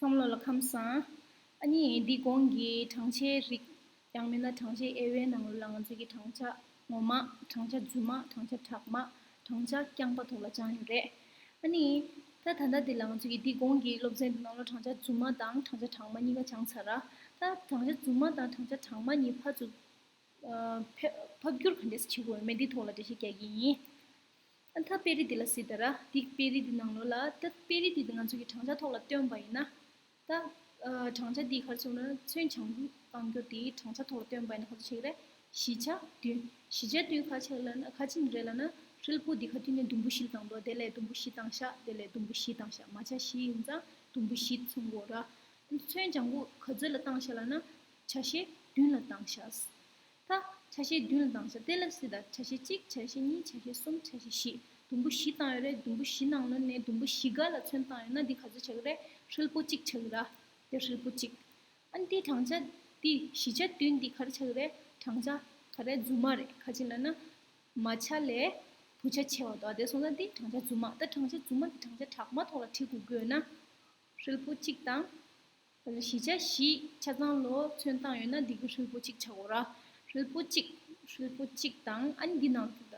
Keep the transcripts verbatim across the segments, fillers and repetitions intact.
བསམ་བློ་ལ་ཁམས་བཟང་། ཨ་ནི་འདི་གོང་གི་བགྲང་བྱའི་རིགས། ཡང་མིན་ན་བགྲང་བྱའི་དབྱེ་བའི་ནང་ལོགས་ལ་ང་ཚོས་ཀྱི་བགྲང་བྱ་ངོ་མ། བགྲང་བྱ་རྫུན་མ། བགྲང་བྱ་དྲག་མ། བགྲང་བྱ་རྐྱང་པ་ཐོག་ལ་སྦྱངས་ཡོད་རེད། ཨ་ནི་ད་ད་ལྟ་འདི་ལ་ང་ཚོས་ཀྱི་འདི་གོང་གི་སློབ་ཚན་འདི་ནང་ལོགས་བགྲང་བྱ་རྫུན་མ་དང་བགྲང་བྱ་དྲག་མ་གཉིས་ཀ་སྦྱངས་ཚར་ར། ད་བགྲང་བྱ་རྫུན་མ་དང་བགྲང་བྱ་དྲག་མ་གཉིས་ཕར་ཚུར་ཕབ་བསྒྱུར་ག་འདྲས་བྱེད་དགོས་མེད་འདི་ཐོག་ལ་འགྲེལ་བཤད་རྒྱག་གི་ཡིན། ཨ་ད་དཔེ་རིས་འདི་ལ་གཟིགས་དང་ར། འདི་དཔེ་རིས་འདི་ནང་ལོགས་ལ་ད་དཔེ་རིས་འདི་ང་ཚོ་གི་བགྲང་བྱ་ཐོག་ལ་སྟོན་པ་ཡིན་ན། ད་བགྲང་བྱ་འདི་ག་རེ་ཟེར་ན་ཚོན་ལྗང་གུ་བཏང་རྒྱུ་དེ་བགྲང་བྱ་ཐོག་ལ་སྟོན་པ་ཡིན་ན་ག་ཚོད་ཆགས་ཀྱི་རེད། བཞི་ཆ་བདུན། བཞི་ཆ་བདུན་ག་ཆགས་ལབ་ན་ག་ཅི་ནས་རེད་ལབ་ན་ཧྲིལ་པོ་འདི་ག་དུས་ནས་དུམ་བུ་བཞི་ལ་བཏང་འདུག་དེ་ལས་དུམ་བུ་བཞི་བཏང་ཤག་དེ་ལས་དུམ་བུ་བཞི་བཏང་ཤག་མ་ཆ་བཞི་ཡིན་ཙང་དུམ་བུ་བཞི་མཚོན་དགོས་ར། ཚོན་ལྗང་གུ་ག་ཚོད་ལ་བཏང་ཤག་ལབ་ན་ཆ་ཤས་བདུན་ལ་བཏང་ཤག་ད་ཆ་ཤས་བདུན་ལ་བཏང་ཤག་དེ་ལ་གཟིགས་དང་། ཆ་ཤས་གཅིག་ཆ་ཤས་གཉིས། ཆ་ཤས་གསུམ། ཆ་ཤས་བཞི། དུམ་བུ་བཞི་བཏང་ཡོད་རེད། དུམ་བུ་བཞི་ནང་ལོགས་ནས་དུམ་བུ་བཞི་ག་ལ་ཚོན་བཏང་ཡོད་ན་འདི་ག་ཚོད་ཆགས་ཀྱི་རེད། ཧྲིལ་པོ་གཅིག་ཆགས་ཀྱི་ར། དེ་ཧྲིལ་པོ་གཅིག་ཨ་ནི་དེ་བགྲང་བྱ་འདི་བཞི་ཆ་བདུན་འདི་ག་རེ་ཆགས་ཀྱི་རེད། བགྲང་བྱ་ག་རེ་རྫུན་མ་རེད། ག་ཅི་ལབ་ན་མ་ཆ་ལས་བུ་ཆ་ཆེ་བ་འདུག་དེ་སོང་ཙང་འདི་བགྲང་བྱ་རྫུན་མ། ད་བགྲང་བྱ་རྫུན་མ་འདི་བགྲང་བྱ་དྲག་མ་ཐོག་ལ་ཁྲིད་དགོས་དགོས་ན་ཧྲིལ་པོ་གཅིག་དང་། བཞི་ཆ་བཞི་ཆ་ཚང་ལོ་ཚོན་བཏང་ཡོད་ན་འདི་གི་ཧྲིལ་པོ་གཅིག་ཆགས་དགོས་ར། ཧྲིལ་པོ་གཅིག་ཧྲིལ་པོ་གཅིག་དང་ཨ་ནི་འདི་ནང་དུ་ད་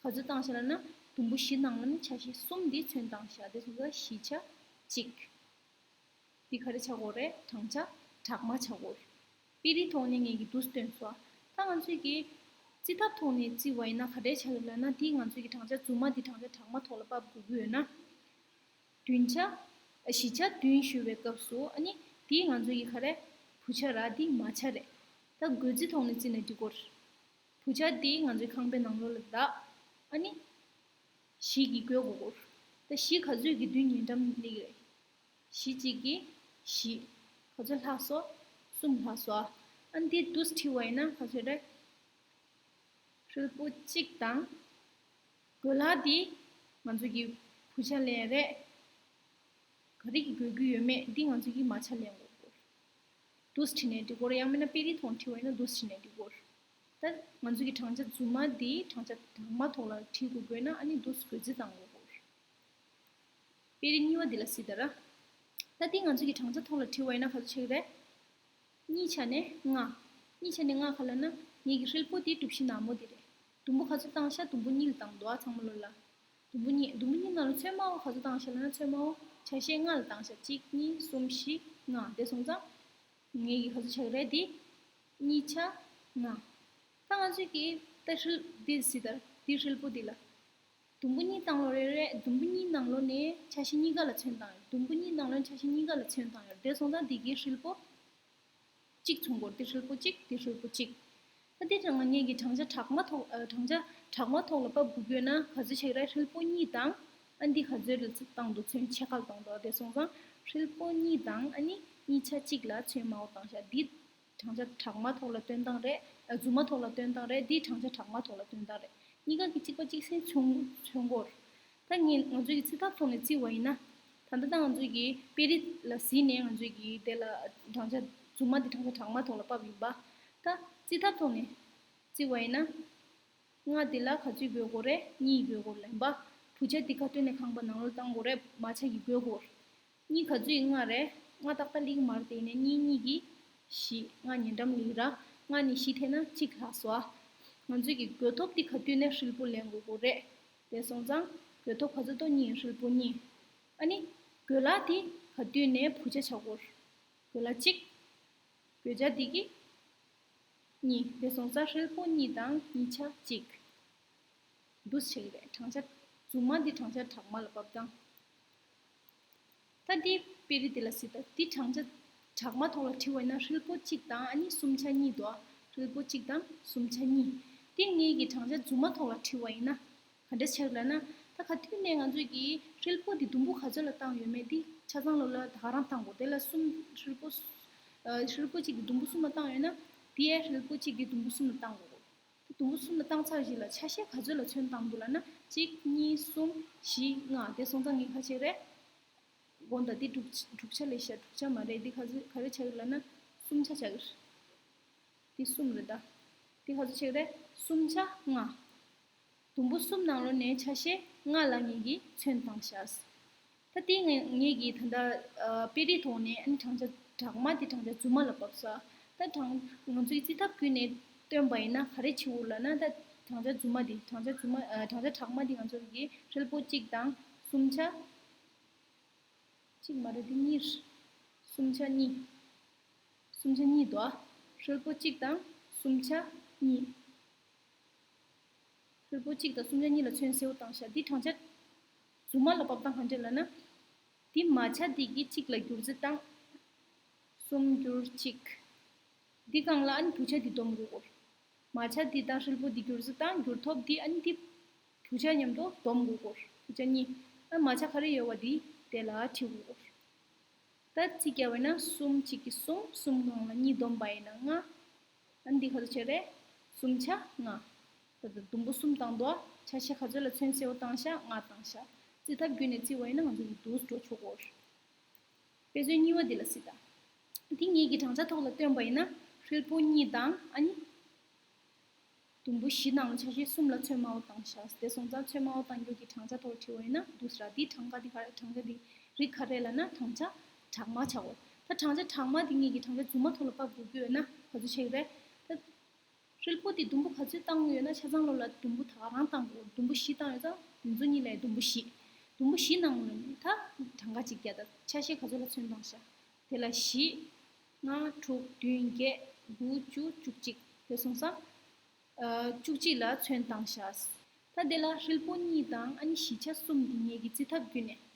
ག་ཚོད་བཏང་ཤག་ལབ་ན་དུམ་བུ་བཞི་ནང་ལ་ནི་ཆ་ཤས་གསུམ་འདི་ཚོན་བཏང་ཤག་དེ་སོང་ཙང་བཞི་ཆ་གཅིག་འདི་ག་རེ་ཆགས་དགོས་རེད། བགྲང་བྱ་དྲག་མ་ཆགས་དགོས་རེད། དཔེ་རིས་ཐོག་ནས་ངས་ཀྱི་འདུག་སྟོན་སོང་། ད་ང་ཚོས་ཀྱི་རྩིས་ཐབ་ཐོག་ནས་རྩིས་པ་ཡིན་ན་ག་འདྲས་ཆགས་ཀྱི་ལབ་ན་འདི་ང་ཚོས་ཀྱི་བགྲང་བྱ་རྫུན་མ་འདི་བགྲང་བྱ་དྲག་མ་ཐོག་ལ་ཕབ་དགོས་ཀྱི་ཡོད་ན། བདུན་ཆ། བཞི་ཆ་བདུན་ཞུ་བའི་སྐབས་སུ་ཨ་ནི་དེའི་ང་ཚོ་ཡི་ག་རེ། བུ་ཆ་ར་དེའི་མ་ཆ་རེད། ད་བགོ་རྩིས་ཐོག་ནས་རྩིས་ནས་འགྲིག་གོ། བུ་ཆ་དེ་ང་ཚོའི་ཁང་པའི་ནང་ལོགས་ལ་བདག་ཨ་ནི་བཞི་གིས་བགོ་དགོས་གོ། ད་བཞི་ག་ཚོད་ཀྱི་མདུན་ཉེ་འགྲམ་སླེབས་ཀྱི་རེད། བཞི་གཅིག་གིས་བཞི། ག་ཚོད་ལྷག་སོང་། གསུམ་ལྷག་སོང་ཨ། ཨ་ནི་དེ་འདུག་སེ་བྲིས་པ་ཡིན་ན་ག་ཚོད་རེད། ཧྲིལ་པོ་གཅིག་དང་། གོས་ལག་འདི་ང་ཚོ་གི་བུ་ཆ་ལེན་རེད། ག་རེ་གི་དགོས་ཀྱི་ཡོད་མེད་འདི་ང་ཚོ་གི་མ་ཆ་ལེན་དགོས་གོ། འདུག་སེ་བྲིས་ནས་འགྲིག་གོ། ཡང་མིན་ན་དཔེ་རིས་ཐོག་བྲིས་པ་ཡིན་ན་འདུག་སེ་བྲིས་ནས་འགྲིག་གོ། ད་ང་ཚོ་གི་བགྲང་བྱ་རྫུན་མ་འདི་བགྲང་བྱ་དྲག་མ་ཐོག་ལ་བྲིས་དགོས་དགོས་ན་ཨ་ནི་འདུག་སེ་བགོ་རྩིས་བཏང་དགོས་གོ། དཔེ་རིས་གཉིས་པ་འདི་ལ་གཟིགས་དང་ར། ད་འདི་ང་ཚོ་གི་བགྲང་བྱ་ཐོག་ལ་བྲིས་པ་ཡིན་ན་ག་ཚོད་ཆགས་ཀྱི་རེད། གཉིས་ཆ་ནས་ལྔ། གཉིས་ཆ་ནས་ལྔ་ག་ལབ་ན་ངེད་ཀྱི་ཧྲིལ་པོ་དེའི་གྲུ་བཞི་ནག་མོ་དེ་རེད། དུམ་བུ་ག་ཚོད་བཏང་ཤག་དུམ་བུ་གཉིས་ལ་བཏང་འདུག་ཨ་ཚང་མ་ལོ་ལ། དུམ་བུ་གཉིས། དུམ་བུ་གཉིས་ནང་ལ་ཚོན་དམར་པོ་ག་ཚོད་བཏང་ཤག་ལབ་ན་ཚོན་དམར་པོ་ཆ་ཤས་ལྔ་ལ་བཏང་ཤག་གཅིག་གཉིས་གསུམ་བཞི་ལྔ་དེ་སོང་ཙང་། ངེད་ཀྱི་ག་ཚོད་ཆགས་ཀྱི་རེད་དེ། གཉིས་ཆ་ལྔ། ད་ང་ཚོས་ཀྱི་ད་ཧྲིལ་འདི་གཟིགས་དང་འདི་ཧྲིལ་པོ་འདི་ལ། དུམ་བུ་གཉིས་བཏང་ལོ་རེད་རེད། དུམ་བུ་གཉིས་ནང་ལོ་ནས་ཆ་ཤས་གཉིས་ཀ་ལ་ཚོན་བཏང་ཡོད། དུམ་བུ་གཉིས་ནང་ལོ་ནས་ཆ་ཤས་གཉིས་ཀ་ལ་ཚོན་བཏང་ཡོད། དེ་སོང་ཙང་འདི་གི་ཧྲིལ་པོ་གཅིག་མཚོན་གོ། འདི་ཧྲིལ་པོ་གཅིག་འདི་ཧྲིལ་པོ་གཅིག་ད་འདི་དྲང་ངེད་ཀྱི་བགྲང་བྱ་དྲག་མ་ཐོག་ཨ། བགྲང་བྱ་དྲག་མ་ཐོག་ལ་ཕབ་དགོས་ཀྱི་ཡོད་ན་ག་ཚོད་ཆགས་ཀྱི་རེད། ཧྲིལ་པོ་གཉིས་དང་ཨ་འདི་ག་ཚོད་ལ་བཏང་འདུག་ཚོན་ཕྱེད་ཀ་ལ་བཏང་འདུག་དེ་སོང་ཙང་ཧྲིལ་པོ་གཉིས་དང་ཨ་ནི་གཉིས་ཆ་གཅིག་ལ་ཚོན་དམར་པོ་བཏང་ཤག་འདི་བགྲང་བྱ་དྲག་མ་ཐོག་ལ་སྟོན་སྟངས་རེད། ཨ། རྫུན་མ་ཐོག་ལ་སྟོན་སྟངས་རེད། འདི་བགྲང་བྱ་དྲག་མ་ཐོག་ལ་སྟོན་སྟངས་རེད། གཉིས་ཀ་གི་གཅིག་པ་གཅིག་སེ་མཚོན་མཚོན་གོ། ད་ངས་ང་ཚོའི་གི་རྩིས་ཐབ་ཐོག་ནས་རྩིས་པ་ཡིན་ན། ད་ལྟ་ད་ང་ཚོའི་གི་དཔེ་རིས་ལ་གཟིགས་ནས་ང་ཚོའི་གི་དེ་ལ་བགྲང་བྱ་རྫུན་མ་འདི་བགྲང་བྱ་དྲག་མ་ཐོག་ལ་ཕབ་ཡིན་པ། ད་རྩིས་ཐབ་ཐོག་ནས་རྩིས་པ་ཡིན་ན། ལྔ་འདི་ལ་ག་ཚོད་དགོས་གོ་རེད། གཉིས་དགོས་གོ་ལབ་པ། བུ་ཆ་འདི་ག་དུས་ནས་ཁང་པ་ནང་ལོགས་བཏང་དགོས་རེད། མ་ཆ་གི་དགོས་གོ། གཉིས་ག་ཚོད་ཡིན། ལྔ་རེད། ལྔ་ཏག་ཏག་སླེབས་ཀྱི་མ་རེད། དེ་ནས་གཉིས་གཉིས་ཀྱིས་བཞི། ལྔ་ཉེ་འགྲམ་སླེབས་ར། ལྔ་ནས་བཞི་འཐེན་ན་གཅིག་ལྷག་སོང་ཨ། ང་ཚོས་ཀྱི་བགོ་ཐོབ་འདི་ག་དུས་ནས་ཧྲིལ་པོ་ལེན་དགོས་གོ་རེད། དེ་སོང་ཙང་བགོ་ཐོབ་ག་ཚོད་ཏོ་གཉིས། ཧྲིལ་པོ་གཉིས། ཨ་ནི་གོས་ལག་འདི་ག་དུས་ནས་བུ་ཆ་ཆགས་གོ། གོས་ལག་གཅིག་གོས་ཆ་འདི་གི་གཉིས། དེ་སོང་ཙང་ཧྲིལ་པོ་གཉིས་དང་གཉིས་ཆ་གཅིག་འདུག་སེ་ཆགས་ཀྱི་རེད། བགྲང་བྱ་རྫུན་མ་འདི་བགྲང་བྱ་དྲག་མ་ལ་ཕབ་སྟངས། ད་འདི་དཔེ་རིས་འདི་ལ་གཟིགས་དང་། འདི་བགྲང་བྱ་དྲག་མ་ཐོག་ལ་བྲིས་པ་ཡིན་ན་ཧྲིལ་པོ་གཅིག་དང་ཨ་ནི་གསུམ་ཆ་གཉིས་འདུག་ཧྲིལ་པོ་གཅིག་དང་གསུམ་ཆ་གཉིས། འདི་ངེད་ཀྱི་བགྲང་བྱ་རྫུན་མ་ཐོག་ལ་བྲིས་པ་ཡིན་ན་ག་འདྲ་ཆགས་ལབ་ན། ད་ག་དུས་ནས་ང་ཚོས་ཀྱི་ཧྲིལ་པོ་འདི་དུམ་བུ་ག་ཚོད་ལ་བཏང་ཡོད་མེད་འདི་ཆ་ཚང་ལོ་ལ་ད་ག་རང་བཏང་དགོས། དེ་ལ་གསུམ་ཧྲིལ་པོ། ཨ། ཧྲིལ་པོ་གཅིག་འདི་དུམ་བུ་གསུམ་ལ་བཏང་ཡོད་ན་འདི་ཡང་ཧྲིལ་པོ་གཅིག་འདི་དུམ་བུ་གསུམ་ལ་བཏང་དགོས། དུམ་བུ་གསུམ་ལ་བཏང་ཚར་རྗེས་ལ་ཆ་ཤས་ག་ཚོད་ལ་ཚོན་བཏང་འདུག་ལབ་ན་གཅིག་གཉིས་གསུམ་བཞི་ལྔ་དེ་སོང་ཙང་ངས་ག་ཆགས་རེད། དགོངས་དག་འདི་དྲུག་དྲུག་ཆ་ལས་ཤ་དྲུག་ཆ་མ་རེད། འདི་ག་ཚོད་ག་རེ་ཆགས་ཀྱི་ལབ་ན་གསུམ་ཆ་ཆགས་ཀྱི་རེད། འདི་གསུམ་རེད་ད། འདི་ག་ཚོད་ཆགས་ཀྱི་རེད། གསུམ་ཆ་ལྔ། དུམ་བུ་གསུམ་ནང་ལོགས་ནས་ཆ་ཤས་ལྔ་ལ་ངེད་ཀྱིས་ཚོན་བཏང་ཤག་ད་དེ་ངས་ངས་ཀྱིས་ད་ལྟ་ཨ་དཔེ་རིས་ཐོག་ནས་ཨ་ནི་བགྲང་བྱ་སྦྲགས་མ་དེ་བགྲང་བྱ་རྫུན་མ་ལ་བབས་ས། ད་བགྲང་ང་ཚོའི་རྩིས་ཐབས་བརྒྱུད་ནས་སྟོན་པ་ཡིན་ན་ག་རེ་བྱེད་འོ་ལབ་ན། ད་བགྲང་བྱ་རྫུན་མ་དེ་བགྲང་བྱ་རྫུན་མ་ཨ་བགྲང་བྱ་སྦྲགས་མ་དེ་ང་ཚོ་གི་ཧྲིལ་པོ་གཅིག་དང་སུམ་ཆ། གཅིག་མ་རེད་དེ་གཉིས། སུམ་ཆ་གཉིས། སུམ་ཆ་གཉིས་དོ། ཧྲིལ་པོ་གཅིག་དང་སུམ་ཆ་གཉིས། ཧྲིལ་པོ་གཅིག་དང་སུམ་ཆ་གཉིས་ལ་ཚོན་སེའུ་བཏང་ཤག་འདི་བགྲང་བྱ་རྫུན་མ་ལ་བབས་སྟངས་ག་འདྲ་ལབ་ན། འདི་མ་ཆ་འདི་གི་གཅིག་ལ་བསྒྱུར་རྩིས་བཏང་། གསུམ་བསྒྱུར་གཅིག་འདི་སྒང་ལ་ཨ་ནི་བུ་ཆ་འདི་སྡོམ་དགོས་སྐོར། མ་ཆ་འདི་དང་ཧྲིལ་པོ་འདི་བསྒྱུར་རྩིས་བཏང་། བསྒྱུར་ཐོབ་འདི་ཨ་ནི་འདི་བུ་ཆ་མཉམ་དུ་སྡོམ་དགོས་སྐོར། བུ་ཆ་གཉིས། ཨ་མ་ཆ་ག་རེ་ཡོད་པ་འདི་དེ་ལ་བྲི་དགོས་སྐོར། ད་རྩིས་རྒྱག་པ་ཡིན་ན་གསུམ་གཅིག་གིས་གསུམ། གསུམ་སྒང་ལ་གཉིས་སྡོམ་པ་ཡིན་ན་ལྔ། ཨ་འདི་ག་ཚོད་ཆགས་རེད། སུམ་ཆ་ལྔ། ད་ལྟ་དུམ་བུ་གསུམ་བཏང་འདུག་ཆ་ཤས་ག་ཚོད་ལ་ཚོན་སེའུ་བཏང་ཤག་ལྔ་བཏང་ཤག་རྩིས་ཐབས་བརྒྱུད་ནས་རྩིས་པ་ཡིན་ན་ང་ཚོ་གི་འདུག་འགྲོ་ཆོག་གོ། དཔེ་མཚོན་གཉིས་པ་འདི་ལ་གཟིགས་དང་། འདི་ངེད་ཀྱི་བགྲང་བྱ་ཐོག་ལ་སྟོན་པ་ཡིན་ན་ཧྲིལ་པོ་གཉིས་དང་ཨ་ནི། དུམ་བུ་བཞི་ནང་ལ་ཆ་ཤས་གསུམ་ལ་ཚོན་དམར་པོ་བཏང་ཤག་དེ་སོང་ཙང་ཚོན་དམར་པོ་བཏང་རྒྱུ་གི་བགྲང་བྱ་ཐོག་ལ་བྲིས་པ་ཡིན་ན་འདུག་ཟེར། འདིའི་གྲངས་ཀ་འདི་ག་རེ། བགྲང་བྱ་འདི་རིགས་ག་རེ་ལབ་ན་བགྲང་བྱ་སྦྲགས་མ་ཆགས་འོ། ད་བགྲང་བྱ་སྦྲགས་མ་འདི་ངེད་ཀྱི་བགྲང་བྱ་རྫུན་མ་ཐོག་ལ་ཕབ་དགོས་ཀྱི་ཡོད་ན་ག་ཚོད་ཆགས་ཀྱི་རེད། ད་ཧྲིལ་པོ་འདི་དུམ་བུ་ག་ཚོད་བཏང་གི་ཡོད་ན་ཆ་ཚང་ལོ་ལ་དུམ་བུ་ད་ག་རང་བཏང་དགོས། དུམ་བུ་བཞི་བཏང་ཡོད་ཙང་འདི་ཚོ་གཉིས་ལས་དུམ་བུ་བཞི། དུམ་བུ་བཞི་ནང་ལ་ནི་ད་གྲངས་ཀ་གཅིག་བརྒྱབ། ད་ཆ་ཤས་ག་ཚོད་ལ་ཚོན་བཏང་ཤག་དེ་ལ་བཞི། ལྔ། དྲུག་བདུན། བརྒྱད། དགུ། བཅུ། བཅུ་གཅིག་དེ་སོང་ཙང་། ཨ་བཅུ་གཅིག་ལ་ཚོན་བཏང་ཤག་ད་དེ་ལ་ཧྲིལ་པོ་གཉིས་དང་ཨ་ནི་བཞི་ཆ་གསུམ་འདི་ངེད་ཀྱི་རྩིས་ཐབས་བརྒྱུད་ནས།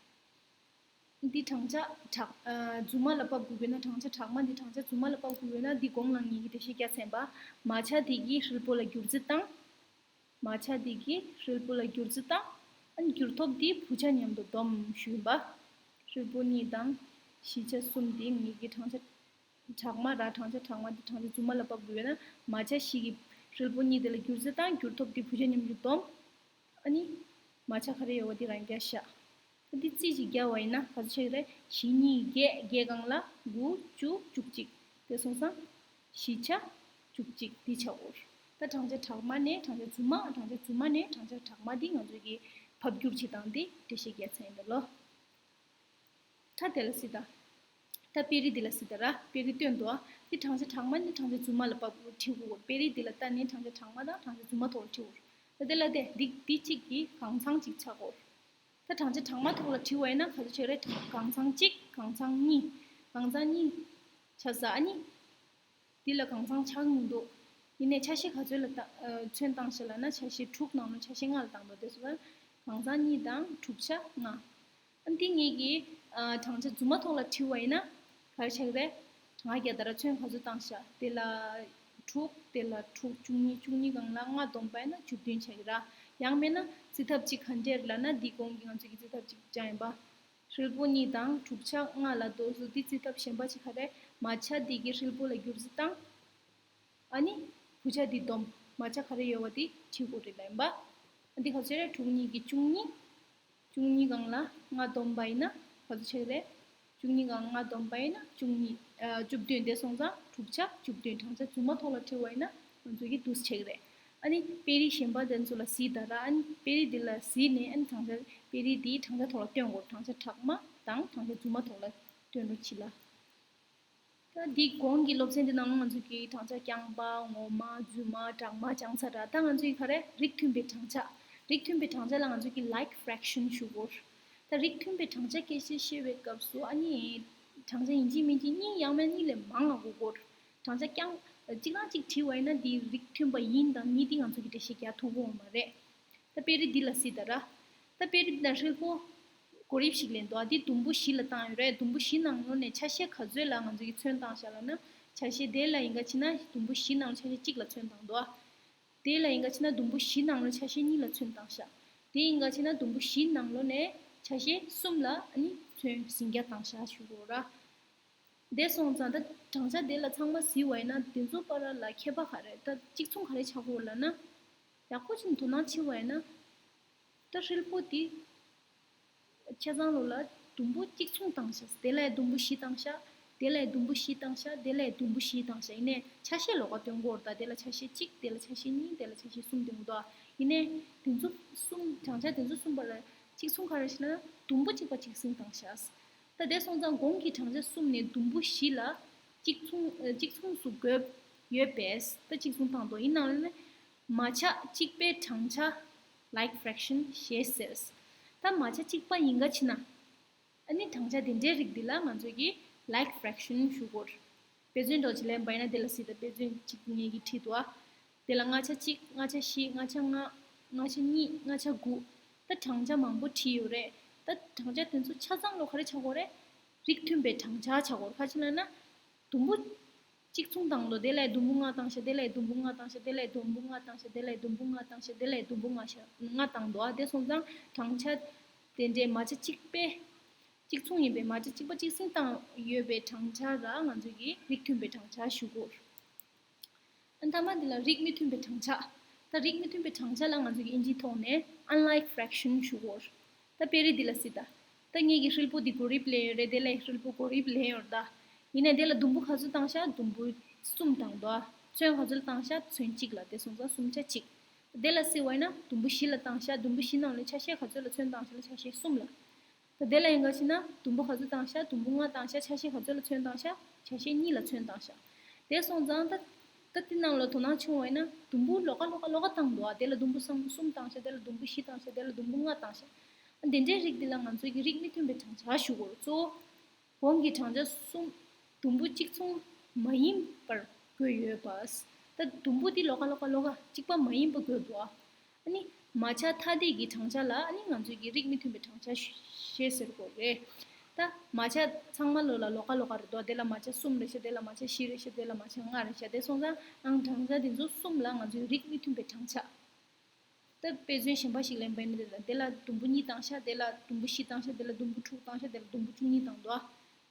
འདི་བགྲང་བྱ་སྦྲགས་ཨ་རྫུན་མ་ལ་ཕབ་དགོས་ཀྱི་ན་བགྲང་བྱ་སྦྲགས་མ་འདི་བགྲང་བྱ་རྫུན་མ་ལ་ཕབ་དགོས་ཀྱི་ན་འདི་གོང་ལ་ངེད་ཀྱི་འགྲེལ་བཤད་རྒྱག་ཚར་ཡིན་པ། མ་ཆ་འདི་གི་ཧྲིལ་པོ་ལ་བསྒྱུར་རྩིས་བཏང་། མ་ཆ་འདི་གི་ཧྲིལ་པོ་ལ་བསྒྱུར་རྩིས་བཏང་། ཨ་ནི་བསྒྱུར་ཐོབ་འདི་བུ་ཆ་མཉམ་དུ་སྡོམ་ཞུས་ཡིན་པ། ཧྲིལ་པོ་གཉིས་དང་བཞི་ཆ་གསུམ་འདི་ངེད་ཀྱི་བགྲང་བྱ་སྦྲགས་མ་ར། བགྲང་བྱ་སྦྲགས་མ་འདི་བགྲང་བྱ་རྫུན་མ་ལ་ཕབ་དགོས་ཡོད་ན་མ་ཆ་བཞི་གི་ཧྲིལ་པོ་གཉིས་དེ་ལ་བསྒྱུར་རྩིས་བཏང་། བསྒྱུར་ཐོབ་འདི་བུ་ཆ་མཉམ་དུ་སྡོམ། ཨ་ནི་མ་ཆ་ག་རེ་ཡོད་པ་འདི་རང་རྒྱག་ཤག་ད་འདི་རྩིས་ཅིག་རྒྱག་པ་ཡིན་ན་ག་ཚོད་ཆགས་ཀྱི་རེད། བཞི་གཉིས་བརྒྱད། བརྒྱད་སྒང་ལ་དགུ། བཅུ། བཅུ་གཅིག་དེ་སོང་ཙང་བཞི་ཆ་བཅུ་གཅིག་འདི་ཆགས་འོ། ད་བགྲང་བྱ་སྦྲགས་མ་ནས་བགྲང་བྱ་རྫུན་མ། བགྲང་བྱ་རྫུན་མ་ནས་བགྲང་བྱ་སྦྲགས་མ་འདི་ང་ཚོ་གི་ཕབ་བསྒྱུར་བྱེད་སྟངས་འདི་འགྲེལ་བཤད་རྒྱག་ཚར་ཡིན་པ་ལོ། ད་དེ་ལ་གཟིགས་དང་། ད་དཔེ་རིས་འདི་ལ་གཟིགས་དང་ར། དཔེ་རིས་སྟོན་འདུག་ཨ། འདི་བགྲང་བྱ་སྦྲགས་མ་ནས་བགྲང་བྱ་རྫུན་མ་ལ་ཕབ་བྲིས་དགོས། དཔེ་རིས་འདི་ལ་ལྟ་ནས་བགྲང་བྱ་སྦྲགས་མ་དང་བགྲང་བྱ་རྫུན་མ་ཐོག་ལ་བྲིས་དགོས། ད་དེ་ལ་དེ་འདི་འདི་གཅིག་གི་གང་ཚང་གཅིག་ཆགས་དགོས། ད་བགྲང་བྱ་སྦྲགས་མ་ཐོག་ལ་བྲིས་པ་ཡིན་ན་ག་ཚོད་ཆགས་རེད། གང་ཚང་གཅིག་གང་ཚང་གཉིས། གང་ཚང་གཉིས་ཆགས་ས། ཨ་ནི། འདི་ལ་གང་ཚང་ཆགས་མི་འདུག་ཡིན་ནའི་ཆ་ཤས་ག་ཚོད་ལ་བཏང་། ཨ་ཚོན་བཏང་ཤག་ལབ་ན་ཆ་ཤས་དྲུག་ནང་ལ་ཆ་ཤས་ལྔ་ལ་བཏང་འདུག་དེ་སོང་ཙང་གང་ཚང་གཉིས་དང་དྲུག་ཆ་ལྔ། ཨ་འདི་ངེད་ཀྱིས་ཨ་བགྲང་བྱ་རྫུན་མ་ཐོག་ལ་བྲིས་པ་ཡིན་ན་ག་རེ་ཆགས་ཀྱི་རེད། གྲངས་ཀ་རྒྱག་ད་ར་ཚོན་ག་ཚོད་བཏང་ཤག་དེ་ལ་དྲུག་དེ་ལ་དྲུག་བཅུ་གཉིས། བཅུ་གཉིས་སྒང་ལ་ལྔ་བསྡོམས་པ་ཡིན་ན་བཅུ་བདུན་ཆགས་ཀྱི་ར། ཡང་མིན་ན་རྩིས་ཐབས་གཅིག་ག་འདྲས་ལབ་ན་འདི་གོང་གི་ང་ཚོ་གི་རྩིས་ཐབས་གཅིག་སྦྱངས་ཡིན་པ། ཧྲིལ་པོ་གཉིས་དང་དྲུག་ཆ་ལྔ་ལ་དོ་སོ་འདི་རྩིས་ཐབས་གཞན་པ་ཅིག་ག་རེ། མ་ཆ་འདི་གི་ཧྲིལ་པོ་ལ་བསྒྱུར་རྩིས་བཏང་། ཨ་ནི་བུ་ཆ་འདི་སྡོམ། མ་ཆ་ག་རེ་ཡོད་པ་འདི་བྲིས་དགོས་རེད་ལབ་ཡིན་པ། ཨ་འདི་ག་ཚོད་རེད། དྲུག་གཉིས་ཀྱི་བཅུ་གཉིས། བཅུ་གཉིས་སྒང་ལ་ལྔ་བསྡོམས་པ་ཡིན་ན་ག་ཚོད་ཆགས་རེད། བཅུ་གཉིས་སྒང་ལྔ་བསྡོམས་པ་ཡིན་ན་བཅུ་གཉིས། ཨ་བཅུ་བདུན། དེ་སོང་ཙང་དྲུག་ཆ་བཅུ་བདུན། བགྲང་བྱ་རྫུན་མ་ཐོག་ལ་བྲིས་པ་ཡིན་ན་ང་ཚོ་གི་འདུག་སེ་ཆགས་ཀྱི་རེད། ཨ་ནི་དཔེ་རིས་གཞན་པ་དེ་ཚོ་ལ་གཟིགས་དང་ར། ཨ་ནི་དཔེ་རིས་འདི་ལ་གཟིགས་ནས་ཨ་ནི་བགྲང་བྱ་དཔེ་རིས་འདི་བགྲང་བྱ་ཐོག་ལ་སྟོན་དགོས། བགྲང་བྱ་སྦྲགས་མ་དང་བགྲང་བྱ་རྫུན་མ་ཐོག་ལ་སྟོན་རོགས་གྱིས་ལ། ད་འདི་གོང་གི་སློབ་ཚན་འདི་ནང་ང་ཚོ་གིས་བགྲང་བྱ་རྐྱང་པ་ངོ་མ་རྫུན་མ་སྦྲགས་མ་སྦྱངས་ཚར་ར། ད་ང་ཚོ་གིས་ག་རེ་རིགས་མཐུན་པའི་བགྲང་བྱ། རིགས་མཐུན་པའི་བགྲང་བྱ་ལ་ང་ཚོ་གིས་like fraction ཞུ་དགོས། ད་རིགས་མཐུན་པའི་བགྲང་བྱ་སྐད་ཆ་བཤད་པའི་སྐབས་སུ་ཨ་ནི་བགྲང་བྱ་ཡིན་གཅིག་མིན་གཅིག་གཉིས་ཡང་མིན་གཉིས་ལས་མང་ང་དགོས་སྐོར། བགྲང་བྱ་རྐྱང་གཅིག་དང་གཅིག་བྲིས་པ་ཡིན་ན་འདི་རིགས་མཐུན་པ་ཡིན་དང་མིན་འདི་ང་ཚོ་གིས་འགྲེལ་བཤད་རྒྱག་ཐུབ་ཀྱི་ཡོད་མ་རེད། ད་དཔེ་རིས་འདི་ལ་གཟིགས་དང་ར། ད་དཔེ་རིས་འདི་ན་ཧྲིལ་པོ་གོ་རིམ་ཞིག་ལེན་འདུག་ཨ་འདི་དུམ་བུ་བཞི་ལ་བཏང་ཡོད་རེད། དུམ་བུ་བཞི་ནང་ལོགས་ནས་ཆ་ཤས་ག་ཚོད་ལ་ང་ཚོ་གིས་ཚོན་བཏང་ཤག་ལབ་ན། ཆ་ཤས་དེ་ལ་ཡིན་ག་ཕྱིན་ན་དུམ་བུ་བཞི་ནང་ལོགས་ཆ་ཤས་གཅིག་ལ་ཚོན་བཏང་འདུག་ཨ། དེ་ལ་ཡིན་ག་ཕྱིན་ན་དུམ་བུ་བཞི་ནང་ལོགས་ཆ་ཤས་གཉིས་ལ་ཚོན་བཏང་ཤག་དེ་ཡིན་ག་ཕྱིན་ན་དུམ་བུ་བཞི་ནང་ལོགས་ནས་ཆ་ཤས་གསུམ་ལ་ཨ་ནི་ཚོན་ཟིང་རྒྱ་བཏང་ཤག་ཞུ་དགོས་ར། དེ་སོང་ཙང་ད་བགྲང་བྱ་དེ་ལ་ཚང་མ་གཟིགས་པ་ཡིན་ན་དེ་ཚོ་བར་ལ་ཁྱད་པར་ག་རེ། ད་གཅིག་མཚུངས་ག་རེ་ཆགས་ཀྱི་ཡོད་ལབ་ན། ཡག་པོ་ཅིག་དོ་སྣང་བྱས་པ་ཡིན་ན། ད་ཧྲིལ་པོ་དེ་ཆ་ཚང་ལོ་ལ་དུམ་བུ་གཅིག་མཚུངས་བཏང་ཤག་དེ་ལ་ཡང་དུམ་བུ་བཞི་བཏང་ཤག་དེ་ལ་ཡང་དུམ་བུ་བཞི་བཏང་ཤག་དེ་ལ་ཡང་དུམ་བུ་བཞི་བཏང་ཤག་ཡིན་ནའི་ཆ་ཤས་ལོགས་ཀ་སྟོན་གྱི་ཡོད་རེད། ད་དེ་ལ་ཆ་ཤས་གཅིག་དེ་ལ་ཆ་ཤས་གཉིས། དེ་ལ་ཆ་ཤས་གསུམ་སྟོན་གྱི་འདུག་ཡིན་ནའི་དེ་ཚོ་གསུམ་བགྲང་བྱ་དེ་ཚོ་གསུམ་བར་ལ་ གཅིག་མཚུངས་ག་རེ་ཞིག་ན་དུམ་བུ་གཅིག་པ་གཅིག་སྲིང་བཏང་ཤག་ད་དེ་སོང་ཙང་གོང་གི་བགྲང་བྱ་གསུམ་ནས་དུམ་བུ་བཞི་ལ་གཅིག་མཚུངས་ཨ་གཅིག་མཚུངས་སུ་བགོས་ཡོད་པས་ད་གཅིག་མཚུངས་བཏང་འདུག་ཡིན་ནའང་ལས་ནི་མ་ཆ་གཅིག་པའི་བགྲང་བྱ་like fraction ཞེས་ཟེར། ད་མ་ཆ་གཅིག་པ་ཡིན་ག་ཕྱིན་ན། ཨ་ནི་བགྲང་བྱ་དེ་འདྲའི་རིགས་འདི་ལ་ང་ཚོས་ཀྱི་like fraction ཞུ་དགོས། དཔེ་མཚོན་འདྲ་ཅིག་ལེན་པ་ཡིན་ན་དེ་ལ་སྲིད་ད། དཔེ་མཚོན་གཅིག་ངེད་ཀྱིས་བྲིས་འདུག་ཨ། དེ་ལ་ལྔ་ཆ་གཅིག་ལྔ་ཆ་བཞི་ལྔ་ཆ་ལྔ་ལྔ་ཆ་གཉིས་ལྔ་ཆ་དགུ། ད་བགྲང་བྱ་མང་པོ་བྲིས་ཡོད་རེད། ད་བགྲང་བྱ་དེ་ཚོ་ཆ་ཚང་ལོ་ག་རེ་ཆགས་ཀྱི་ཡོད་རེད། རིགས་མཐུན་པའི་བགྲང་བྱ་ཆགས་ཀྱི་ཡོད་རེད། ག་ཅི་ལབ་ན། དུམ་བུ་གཅིག་མཚུངས་བཏང་འདུག་དེ་ལས་དུམ་བུ་ལྔ་བཏང་ཤག་དེ་ལས་དུམ་བུ་ལྔ་བཏང་ཤག་དེ་ལས་དུམ་བུ་ལྔ་བཏང་ཤག་དེ་ལས་དུམ་བུ་ལྔ་བཏང་ཤག་དེ་ལས་དུམ་བུ་ལྔ་ཤ་ལྔ་བཏང་འདུག་ཨ། དེ་སོང་ཙང་བགྲང་བྱ་དེ་འདྲའི་མ་ཆ་གཅིག་པའི་གཅིག་མཚུངས་ཡིན་པའི་མ་ཆ་གཅིག་པ་གཅིག་སྲིང་བཏང་ཡོད་པའི་བགྲང་བྱ་ལ་ང་ཚོས་ཀྱི་རིགས་མཐུན་པའི་བགྲང་བྱ་ཞུ་གོ། ཨ་མཐའ་མ་འདི་ལ་རིགས་མི་མཐུན་པའི་བགྲང་བྱ། ད་རིགས་མི་མཐུན་པའི་བགྲང་བྱ་ལ་ང་ཚོས་ཀྱི་ཨིན་ཇིའི་ཐོག་ནས་unlike fraction ཞུ་གོ། ད་དཔེ་རིས་འདི་ལ་སྲིད་ད། ད་ངེད་ཀྱི་ཧྲིལ་པོ་འདི་གོ་རིབ་ལེན་ཡོད་རེད། དེ་ལས་ཧྲིལ་པོ་གོ་རིབ་ལེན་ཡོད་རེད་ད། ཡིན་ནའི་དེ་ལ་དུམ་བུ་ག་ཚོད་བཏང་ཤག་དུམ་བུ་གསུམ་བཏང་འདུག་ཨ། ཚོན་ག་ཚོད་ལ་བཏང་ཤག་ཚོན་གཅིག་ལ། དེ་སོང་ཙང་གསུམ་ཆ་གཅིག་དེ་ལ་སྲིད་པ་ཡིན་ན་དུམ་བུ་བཞི་ལ་བཏང་ཤག་དུམ་བུ་བཞི་ནང་ལས་ཆ་ཤས་ག་ཚོད་ལ་ཚོན་བཏང་ཤག་ལ་ཆ་ཤས་གསུམ་ལ། ད་དེ་ལ་ཡིན་ག་ཕྱིན་ན་དུམ་བུ་ག་ཚོད་བཏང་ཤག་དུམ་བུ་ལྔ་བཏང་ཤག་ཆ་ཤས་ག་ཚོད་ལ་ཚོན་བཏང་ཤག་ཆ་ཤས་གཉིས་ལ་ཚོན་བཏང་ཤག་དེ་སོང་ཙང་ད་ད་དེ་ནང་ལ་དོ་སྣང་བྱུང་བ་ཡིན་ན་དུམ་བུ་ལོགས་ཀ་ལོགས་ཀ་ལོགས་ཀ་བཏང་འདུག་ཨ། དེ་ལ་དུམ་བུ་གསུམ་གསུམ་བཏང་ཤག་དེ་ལ་དུམ་བུ་བཞི་བཏང་ཤག་དེ་ལ་དུམ་བུ་ལྔ་བཏང་ཤག་ཨ། དེ་འདྲའི་རིགས་འདི་ལ་ང་ཚོས་ཀྱི་རིགས་མི་མཐུན་པའི་བགྲང་བྱ་ཞུ་དགོས། གཙོ་བོ། གོང་གི་བགྲང་བྱ་གསུམ་དུམ་བུ་གཅིག་མཚུངས་མ་ཡིན་པར་བགོས་ཡོད་པ། ད་དུམ་བུ་འདི་ལོགས་ཀ་ལོགས་ཀ་ལོགས་ཀ་གཅིག་པ་མ་ཡིན་པ་བགོས་འདུག་ཨ། ཨ་ནི་མ་ཆ་ཐ་དད་ཀྱི་བགྲང་བྱ་ལ་ཨ་ནི་ང་ཚོས་ཀྱི་རིགས་མི་མཐུན་པའི་བགྲང་བྱ་ཞེས་ཟེར་དགོས་རེད། ད་མ་ཆ་ཚང་མ་ལོ་ལ་ལོགས་ཀ་ལོགས་ཀ་རེད་འདུག་དེ་ལ་མ་ཆ་གསུམ་རེད་ཤག་དེ་ལ་མ་ཆ་བཞི་རེད་ཤག་དེ་ལ་མ་ཆ་ལྔ་རེད་ཤག་དེ་སོང་ཙང་ཨང་བགྲང་བྱ་དེ་ཚོ་གསུམ་ལ་ང་ཚོས་རིགས་མི་མཐུན་པའི་བགྲང་བྱ། ད་དཔེ་མཚོན་གཞན་པ་ཞིག་ལེན་པ་ཡིན་ན། དེ་ལ་དུམ་བུ་གཉིས་བཏང་ཤག་དེ་ལ་དུམ་བུ་བཞི་བཏང་ཤག་དེ་ལ་དུམ་བུ་དྲུག་བཏང་ཤག་དེ་ལ་དུམ་བུ་བཅུ་གཉིས་བཏང་འདུག་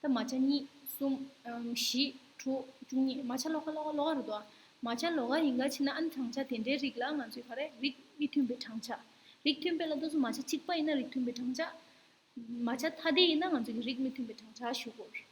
ད་མ་ཆ་གཉིས་གསུམ་ཨམ་བཞི་དྲུག་བཅུ་གཉིས། མ་ཆ་ལོགས་ཀ་ལོགས་ཀ་ལོགས་ཀ་རེད་འདུག་མ་ཆ་ལོགས་ཀ་ཡིན་ག་ཕྱིན་ན་ཨ་ནི་བགྲང་བྱ་དེ་འདྲའི་རིགས་ལ་ང་ཚོས་ག་རེ། རིགས་མི་མཐུན་པའི་བགྲང་བྱ། རིགས་མཐུན་པའི་ལ་དུས་སུ་མ་ཆ་གཅིག་པ་ཡིན་ན་རིགས་མཐུན་པའི་བགྲང་བྱ། མ་ཆ་ཐ་དད་ཡིན་ན་ང་ཚོས་ཀྱི་རིགས་མི་མཐུན་པའི་བགྲང་བྱ་ཞུ་དགོས།